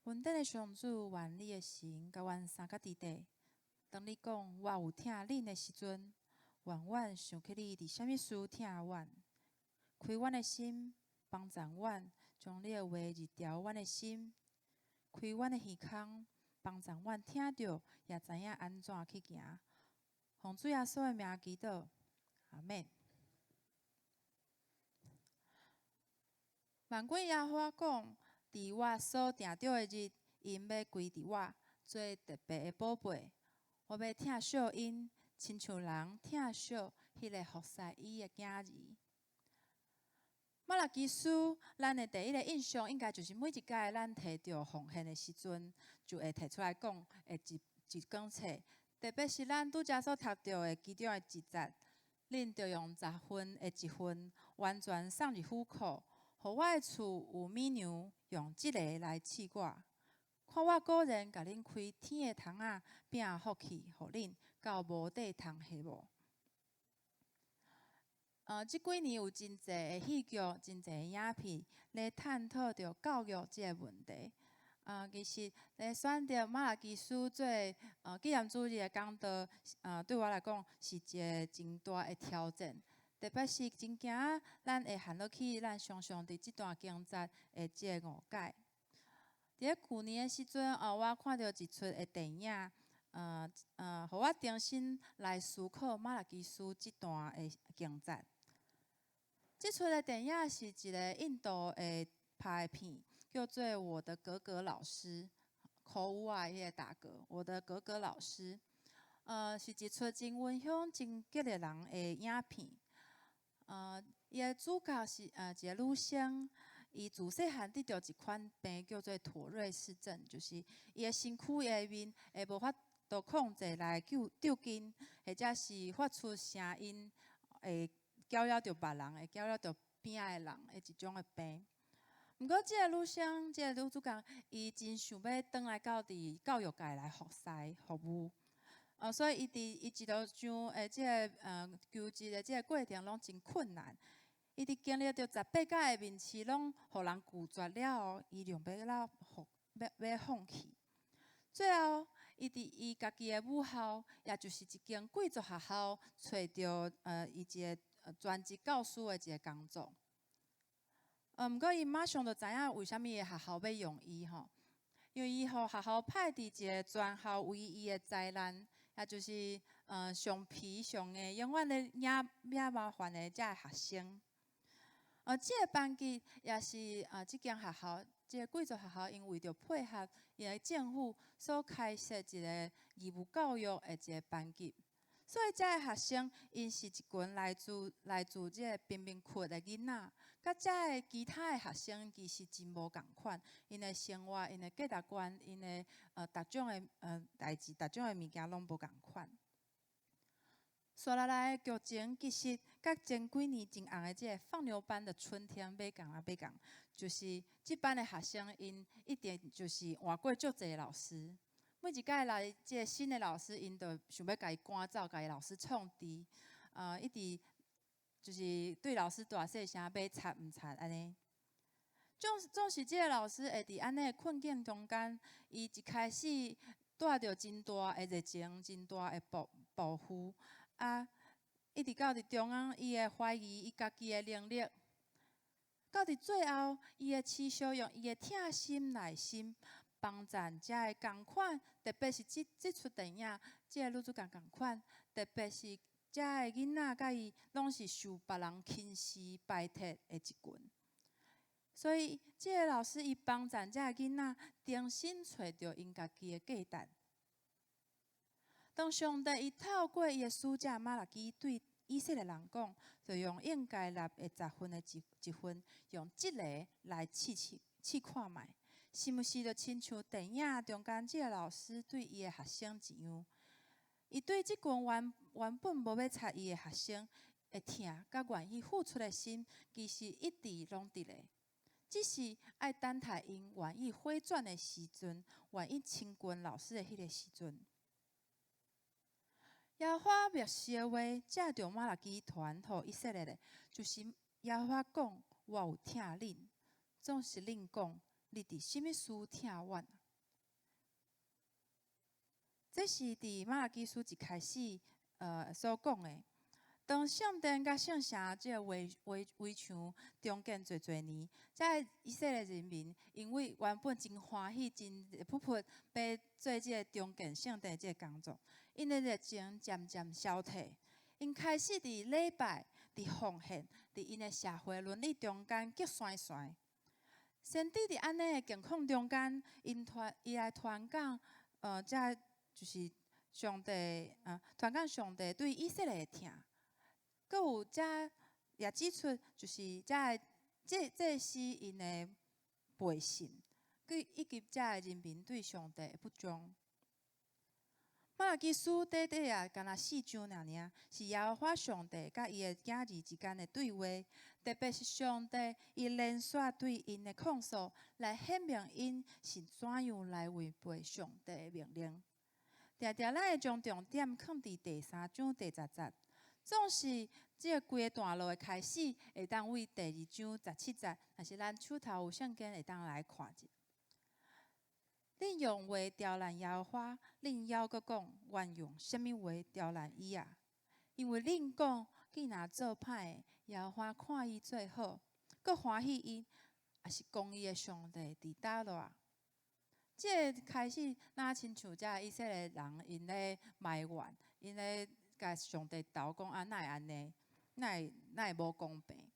雲頂的上主，願你的神佮阮三甲佇底。當你講我有疼恁的時陣，願阮想起你佇啥物事疼阮，開阮的心，幫贊阮，將你的話入牢阮的心，開阮的耳孔，幫贊阮聽著，也知影按怎去行。奉主耶穌的名祈禱，阿們。萬軍耶和華講：佇我所定著的日，𪜶欲歸佇我，做特別的寶貝。我欲疼惜𪜶，親像人疼惜彼个服侍伊的囝兒。瑪拉基書，咱的第一个印象應該就是每一擺咱提著奉獻的時陣，就會提出來講的一卷冊。特別是咱拄才所讀著的其中的一節，恁著用十分的一份，完全送入府庫，予我的厝有米糧，用這个來試我。看我果然共恁開天的窗仔，餅福氣予恁，到無地通下無？這幾年有真濟的戲劇、真濟的影片咧探討著教育這个問題。其實咧選擇瑪拉基書做紀念主日的講道，對我來講是一个真大的挑戰。特別是真驚咱會陷落去咱常常佇這段經節的這个誤解。佇咧舊年的時陣，我看著一齣的電影，予我重新來思考瑪拉基書這段的經節。這齣的電影是一个印度的拍的片，叫做《我的格格老師》，苦有仔彼个大哥，《我的格格老師》，是一齣真溫馨、真激勵人的影片。伊的主角是一个女生，伊自細漢得著一款病叫做妥瑞氏症，就是伊的身軀、伊的面會無法度控制來揪筋，或者是發出聲音，會攪擾著別人，會攪擾著邊仔的人的一種的病。毋過，這个女生，這个女主角，伊真想欲轉來到佇教育界來服侍服務。所以伊佇伊一路上的這个求職的這个過程攏真困難。伊佇經歷著十八擺的面試，攏予人拒絕了後，伊就欲了放，欲欲放棄。最後，伊佇伊家己的母校，也就是一間貴族學校，揣著伊一个專職教師的一个工作。毋過伊馬上就知影為啥物學校欲用伊吼，因為伊予學校派佇一个全校唯一的災難，也就是上皮上硬，永遠咧惹惹麻煩的這个學生。這个班級也是這間學校，這个貴族學校，𪜶為著配合𪜶的政府所開設一个義務教育的一个班級，所以這个學生𪜶是一群來自這个貧民窟的囡仔，佮這个其他的學生其實真無仝款，𪜶的生活、𪜶的價值觀、𪜶的逐種的代誌、逐種的物件攏無仝款。紲落來的劇情其實佮前幾年真紅的這个放牛班的春天欲仝啊欲仝，就是這班的學生𪜶一定就是換過足濟老師，每一擺來這个新的老師，𪜶就想欲共伊趕走，共伊老師創治，一直就是對老師大細聲，欲插毋插按呢。總是這个老師會佇按呢的困境中間，伊一開始帶著真大的熱情，真大的抱負。一直到佇中間，伊會懷疑伊家己的能力，到佇最後，伊會持續用伊的疼心、耐心幫贊遮个仝款，特別是這齣電影，這个女主角仝款，特別是遮个囡仔佮伊攏是受別人輕視排斥的一群。所以，這个老師伊幫贊遮个囡仔，重新揣著𪜶家己的價值。當上帝伊透過伊的使者瑪拉基對以色列人講，就用應該納的十分的一份，用這个來試試試看覓，是毋是就親像電影中間這个老師對伊的學生一樣？伊對這群原本無欲睬伊的學生的疼，佮願意付出的心，其實一直攏佇咧，只是愛等待𪜶願意回轉的時陣，願意親近老師的彼个時陣。耶和華默示的話，藉著瑪拉基傳予以色列的，就是耶和華講：我有疼恁，總是恁講，你佇啥物事疼阮？這是佇瑪拉基書一開始，所講的。當聖殿佮聖城這個圍牆重建濟濟年，這个以色列人民因為原本真歡喜、真熱噗噗，欲做這個重建聖殿這個工作，𪜶的熱情漸漸消退，𪜶開始佇禮拜、佇奉獻、佇𪜶的社會倫理中間激衰衰。先知佇按呢的境況中間，伊來傳講，這就是上帝，傳講上帝對以色列的疼。閣有遮也指出，就是遮个這是𪜶的背信，佮以及遮个人民對上帝的不忠。瑪拉基書短短啊，敢若四章爾爾，是耶和華上帝佮伊的囝兒之間的對話，特別是上帝伊連續對𪜶的控訴，來顯明𪜶是怎樣來違背上帝的命令。定定咱會將重點放佇第三章第十節，總是這個規个段落的開始，會當對第二章十七節，若是咱手頭有聖經，會當來看者。恁用話刁難耶和華，恁猶閣講，阮用啥物話刁難伊啊？因為恁講，囝若做歹的，耶和華看伊做好，閣歡喜伊，抑是公義的上帝佇佗落？這個開始，若親像這以色列人𪜶咧埋怨，𪜶咧共上帝投講啊，哪會按呢？哪會無公平？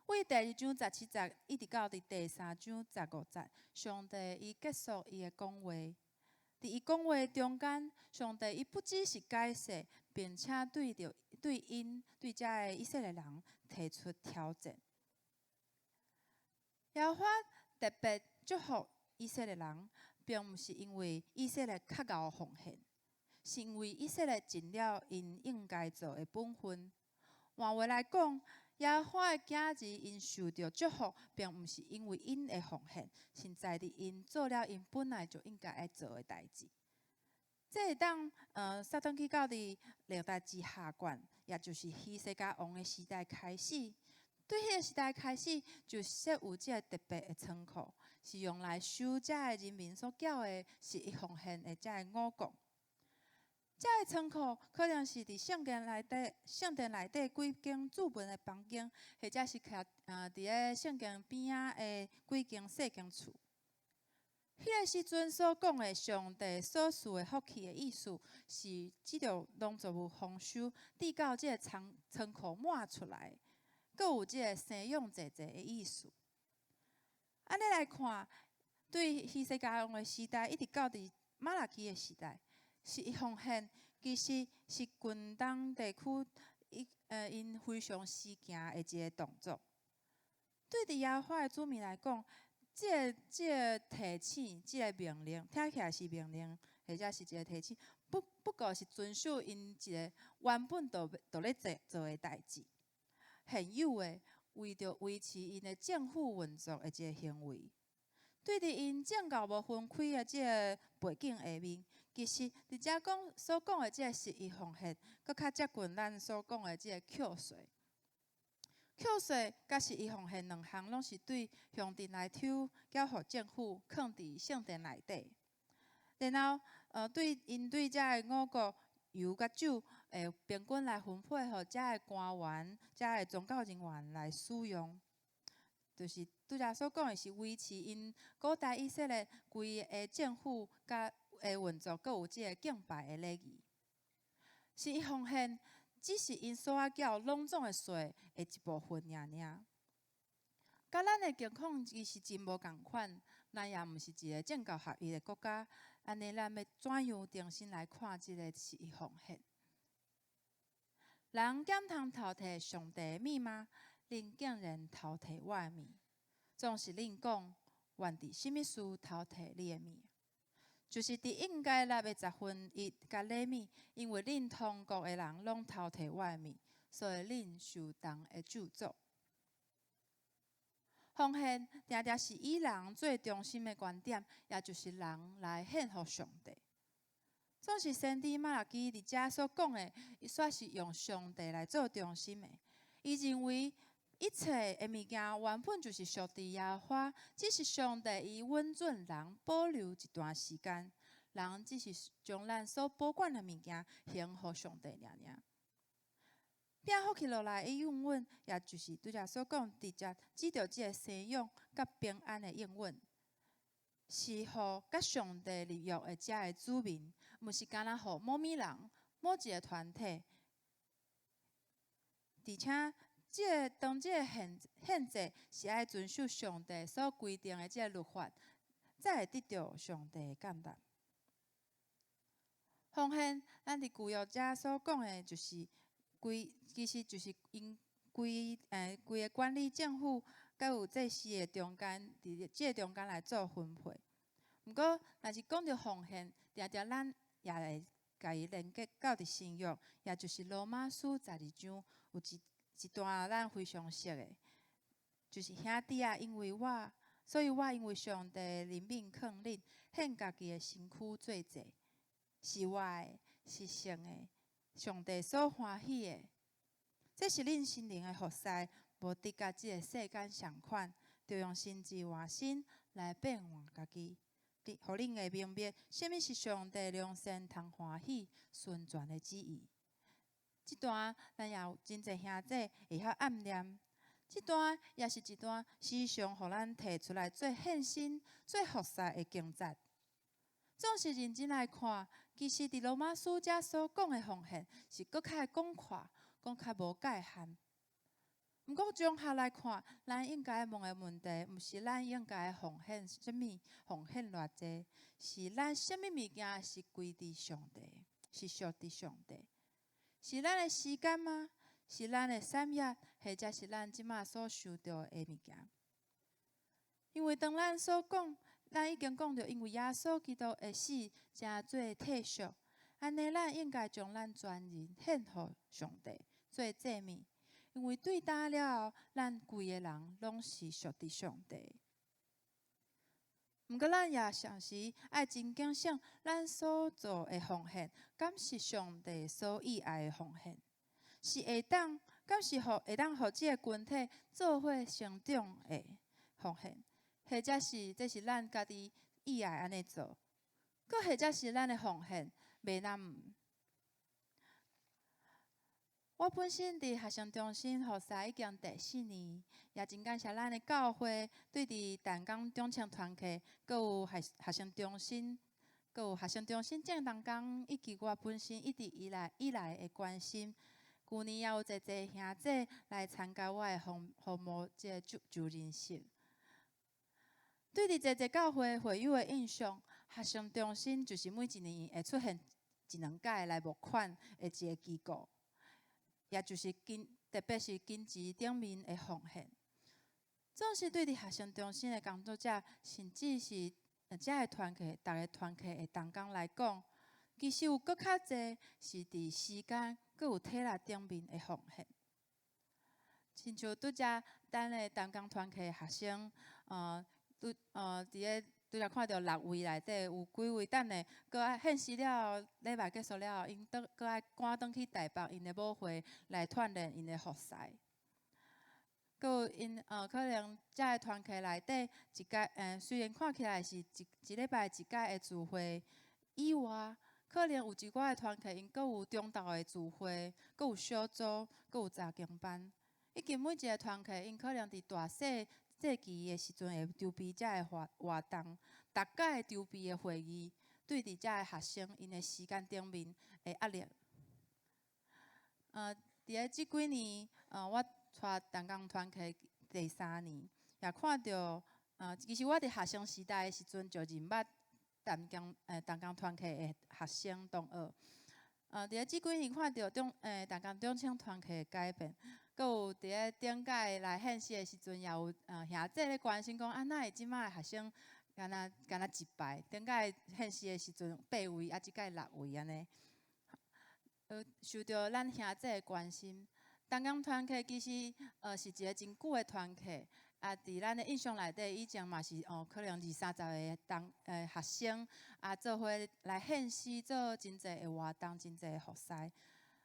對第二章十七節，一直到佇第三章十五節，上帝伊結束伊的講話。佇伊講話中間，上帝伊不只是解釋，並且對著對𪜶對遮个以色列人提出挑戰。耶和華特別祝福以色列人，並毋是因為以色列較𠢕奉獻，是因為以色列盡了𪜶應該做的本分。換話來講，耶和華的囝兒𪜶受著祝福，並毋是因為𪜶的奉獻，是在佇𪜶做了𪜶本來就應該愛做的代誌。這會當煞轉去到佇歷代志下卷，也就是希西家王的時代開始，對彼个時代開始，就設有這个特別的倉庫，是用來收遮个人民所繳的十一奉獻的遮个五穀。遮个倉庫可能是佇聖殿內底幾間贮文的房間，或者是徛佇咧聖殿邊仔的幾間細間厝。彼个時陣所講的上帝所賜的福氣的意思，是指著農作物豐收，直到這个倉庫滿出來，閣有這个生養濟濟的意思。按呢來看，對希西家王的時代，一直到佇瑪拉基的時代，十一奉獻其實是近東地區𪜶非常時行的一個動作。對佇耶和華的子民來講，這個提醒、這個命令，聽起來是命令，或者是一個提醒，不過是遵守𪜶一個原本就咧做的代誌，現有的為著維持𪜶的政府運作的一個行為。對佇𪜶政教無分開的這個背景下面，其實佇遮講所講的這個十一奉獻，閣較接近咱所講的這個扣稅。扣稅佮十一奉獻兩項，攏是對鄉鎮來抽，繳予政府，囥佇聖殿內底。然後，對𪜶對遮个五穀、油佮酒，會平均來分配予遮个官員、遮个宗教人員來使用。就是拄才所講的是維持𪜶古代以色列規个政府佮的運作，閣有這个敬拜的禮儀。十一奉獻只是𪜶所愛繳攏總的稅的一部分爾爾。佮咱的境況其實真無仝款，咱也毋是一個政教合一的國家，按呢咱欲怎樣重新來看這个十一奉獻？人敢通偷提上帝的物嗎？恁竟然偷提我的物，總是恁講，阮佇啥物事偷提你的物？就是佇應該納的十分一佮禮物，因為恁同國的人攏偷提我的物，所以恁受同的咒詛。奉獻定定是以人做中心的觀點，也就是人來獻予上帝。總是先知瑪拉基佇遮所講的，伊煞是用上帝來做中心的。伊認為一切的物件原本就是屬佇耶和華，只是上帝伊允准人保留一段時間，人只是將咱所保管的物件還予上帝爾爾。餅覆去落來，的應允，也就是拄才所講，直接指著這个生養佮平安的應允，是予佮上帝立約的遮个子民，毋是干焦予某物人、某一个團體。而且，這个當這个獻祭是愛遵守上帝所規定的這个律法，才會得著上帝的感謝。奉獻，咱佇舊約遮所講的，就是規，其實就是𪜶規个管理政府，佮有祭司的中間，佇這个中間來做分配。毋過，若是講著奉獻，定定咱也會共伊連結到佇新約，也就是羅馬書12章有一段咱非常熟的，就是兄弟啊，因為我，所以我因為上帝憐憫勸恁，獻家己的身軀做祭，是活的，是聖的，上帝所歡喜的。這是恁心靈的服侍，無得佮這个世間仝款，著用心智換新來變換家己，予恁會明白，啥物是上帝良善、通歡喜、純全的旨意。這段咱也有真濟兄弟會曉暗念，這段也是一段時常予咱提出來做獻身、做服侍的經節。總是認真來看，其實佇羅馬書遮所講的奉獻是閣較廣闊、閣較無界限。毋過綜合來看，咱應該問的問題，毋是咱應該奉獻啥物、奉獻偌濟，是咱啥物物件是歸佇上帝，是屬佇上帝。是咱的時間嗎？是咱的產業，或者是咱這馬所收著的物件？因為當咱所講，咱已經講著，因為耶穌基督的死，成做替贖，按呢，咱應該將咱全人獻予上帝做祭物。因為對今了後，咱規个人攏是屬佇上帝。毋過，咱也同時愛真警醒，咱所做的奉獻，敢是上帝所喜愛的奉獻？是會當，敢是予會當予這个群體做伙成長的奉獻，或者是這是咱家己意愛按呢做，閣或者是咱的奉獻袂那麼。我本身佇學生中心服侍已經第四年，也真感謝咱的教會對佇淡江中青團契，閣有學生中心，閣有學生中心正同工，以及我本身一直以來的關心。舊年也有濟濟兄弟來參加我的服務這个就任式。對佇濟濟教會會友的印象，學生中心就是每一年會出現一兩擺來募款的一个機構。也就是金，特別是金錢頂面的奉獻，總是對佇學生中心的工作者，甚至是遮个團契、逐个團契的同工來講，其實有閣較濟是佇時間，閣有體力頂面的奉獻。親像拄才咱的同工團契的學生，佇咧拄才看著六位內底有幾位，等下閣愛獻詩了後，禮拜結束了後，𪜶閣閣愛趕轉去台北𪜶的母會來鍛鍊𪜶的服侍。閣有𪜶可能遮个團契內底一屆，雖然看起來是一禮拜一擺的聚會以外，可能有一寡的團契，𪜶閣有中晝的聚會，閣有小組，閣有查經班，以及每一个團契，𪜶可能佇大細節期的時陣會籌備遮个活動，逐擺籌備的會議，對佇遮个學生𪜶的時間頂面的壓力。佇咧這幾年，我帶同工團契第三年，也看著，其實我佇學生時代的時陣就認捌同工團契的學生同學。佇咧這幾年看著同工中青團契的改變，閣有佇咧頂擺來獻詩的時陣，也有兄弟咧關心講，啊，哪會這馬的學生敢若一擺？頂擺獻詩的時陣八位，啊，這擺六位按呢。受著咱兄弟的關心，同工團契其實是一个真久的團契，啊，佇咱的印象內底，以前嘛是哦，可能二三十个學生啊，做伙來獻詩，做真濟的活動，真濟的服侍。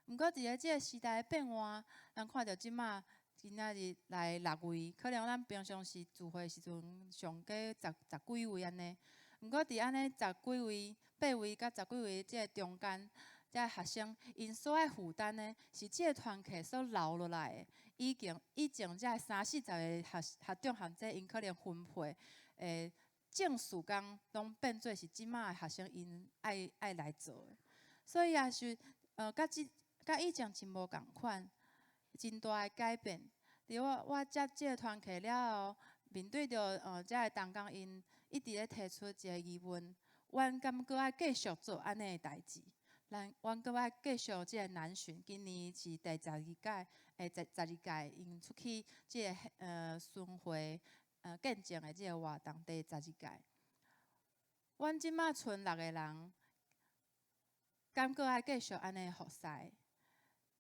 毋過佇咧這个時代的變換，咱看著這馬其今仔日來六位，可能咱平常時聚會時陣上加十幾位按呢。毋過佇按呢十幾位、八位佮十幾位這个中間，這个學生𪜶所愛負擔的是這个團契所留落來的，以前這三四十个學長學姐𪜶可能分配的正事工，攏變做是這馬的學生𪜶愛來做的。所以也是，佮以前真無仝款，真大的改變。佇我接這个團契了後，面對著這个同工𪜶一直咧提出一个疑問：阮敢閣愛繼續做按呢的代誌？阮閣愛繼續這个南巡？今年是第12屆，十二屆，𪜶出去這个巡迴見證的這个活動第十二屆。阮這馬賰六个人，敢閣愛繼續按呢服侍？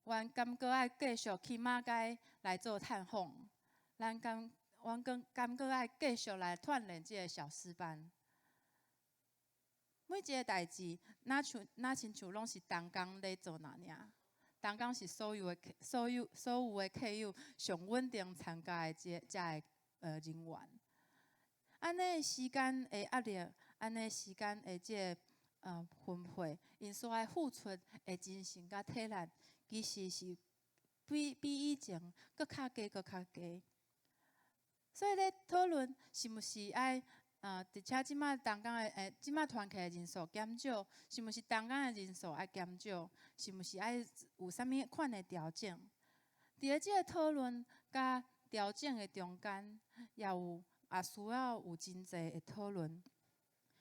阮敢閣愛繼續去馬偕來做探訪？阮敢閣愛繼續來鍛鍊這个小詩班？每一个代誌，若親像攏是同工咧做爾爾。同工是所有的客友上穩定參加的這个人員。按呢時間的壓力，按呢時間的這个分配，𪜶所愛付出的精神佮體力，其實是比以前閣較加、閣較加。所以咧討論是毋是愛，而且這馬同工的這馬團契的人數減少，是毋是同工的人數愛減少？是毋是愛有啥物款的調整？佇咧這个討論佮調整的中間，也需要有真濟的討論。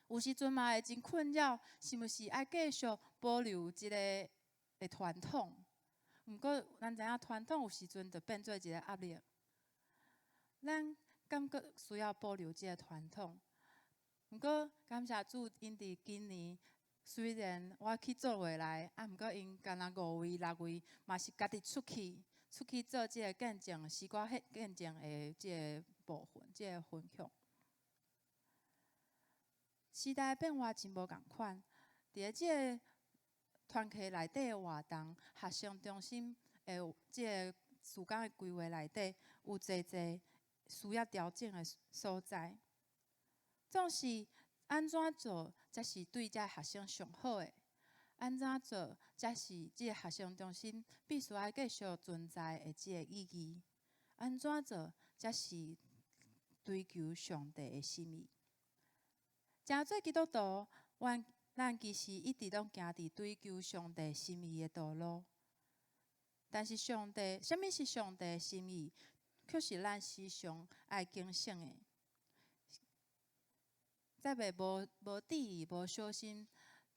有時陣嘛會真困擾，是毋是愛繼續保留這个的傳統？毋過，咱知影傳統有時陣就變做一個壓力。咱感覺需要保留這個傳統，毋過感謝主，𪜶佇今年雖然我去做袂來，毋過𪜶敢若五位六位嘛是家己出去做這個見證、詩歌見證的這个部分、這个分享。時代變化真無仝款，佇咧這个團契內底的活動、學生中心的這个時間的規劃內底，有濟濟需要調整的所在。總是按怎做才是對這學生上好的？按怎做才是這个學生中心必須愛繼續存在的這个意義？按怎做才是追求上帝的心意？誠濟基督徒，咱其實一直攏行佇追求上帝心意的道路。但是上帝，啥物是上帝的心意，卻是咱時常愛警醒的。才袂無注意、無小心，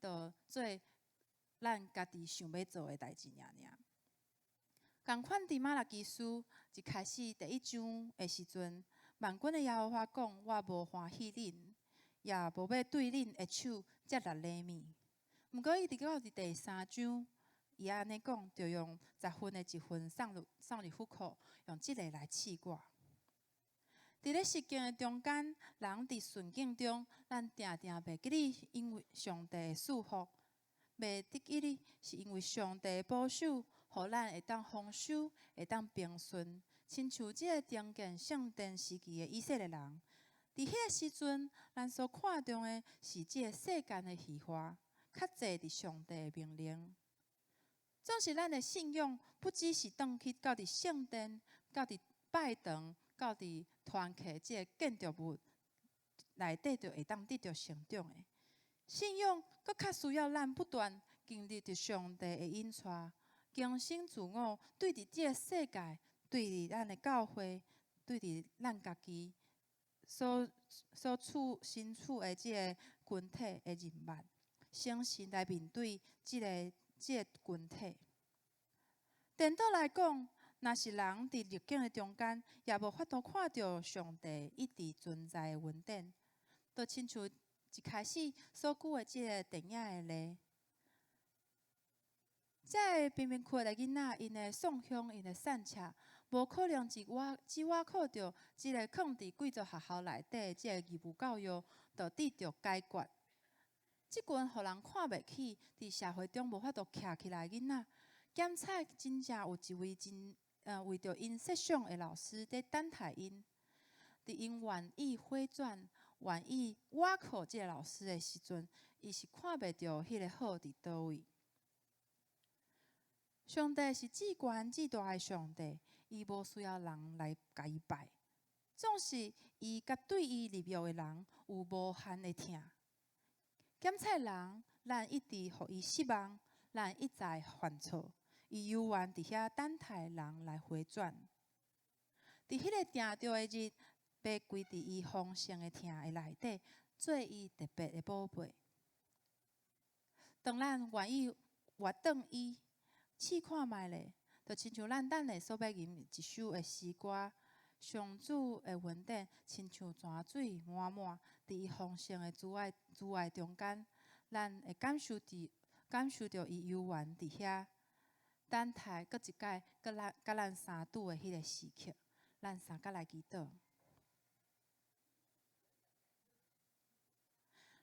就做咱家己想欲做的代誌爾爾。仝款佇瑪拉基書一開始第一章的時陣，萬軍的耶和華講：我無歡喜恁，也無欲對恁的手接納禮物。毋過伊佇到佇第三章，伊按呢講，就用十分的一份送入府庫，用這个來試我。佇咧實境的中間，人佇順境中，咱定定袂記得因為上帝的賜福，袂得記得是因為上帝的保守，予咱會當豐收，會當平順。親像這个重建聖殿時期的以色列人，佇彼个時陣，咱所看重的是這个世間的虛華，較濟佇上帝的命令。總是咱的信仰，不只是轉去到佇聖殿，到佇拜堂，到佇團契這个建築物內底，就會當得著成長的。信仰，閣較需要咱不斷經歷著上帝的引帶，更新自我，對佇這个世界，對佇咱的教會，對佇咱家己所身處的這个群體的人脈，誠實來面對這个群體。顛倒來講，若是人佇逆境的中間，也無法度看著上帝一直存在的恩典，就親像一開始所舉的這个電影的例，這个貧民窟的囡仔，𪜶的送向，𪜶的散赤，無可能只倚靠著這个囥佇貴族學校內底這个義務教育，就得著解決。這群予人看袂起，佇社會中無法度徛起來的囡仔，檢採真正有一位真為著𪜶設想的老師佇等待𪜶，佇𪜶願意回轉、願意倚靠這个老師的時陣，伊是看袂著彼个好佇佗位。上帝是至懸至大的上帝，伊無需要人來共伊拜，總是伊佮對伊立約的人有無限的疼。檢察人，咱一直予伊失望，咱一再犯錯，伊猶原佇遐等待人來回轉。佇彼个定著的日，欲歸佇伊豐盛的疼的內底，做伊特別的寶貝。當咱願意活轉伊，試看覓咧，就親像咱等下所欲吟一首的詩歌，上主的恩典親像泉水滿滿，佇伊豐盛的慈愛中間，咱會感受著伊猶原佇遐等待，閣一擺佮咱相拄的彼个時刻，咱三佮來祈禱。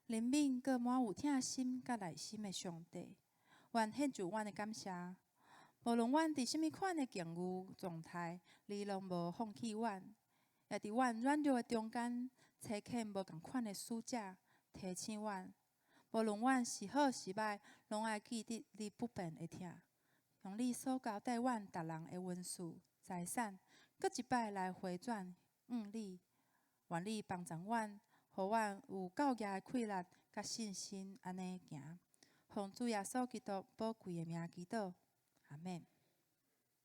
憐憫閣滿有疼心佮耐心的上帝，願獻上阮的感謝。無論阮佇啥物款的境遇狀態，你攏無放棄阮，也佇阮軟弱的中間，差遣無仝款的使者提醒阮。無論阮是好是䆀，攏愛記得你不變的疼，用你所交代阮逐人的恩賜財產，閣一擺來回轉向你，願你幫助阮，予阮有夠額的氣力佮信心，按呢行。奉主耶穌基督寶貴的名祈禱，阿們。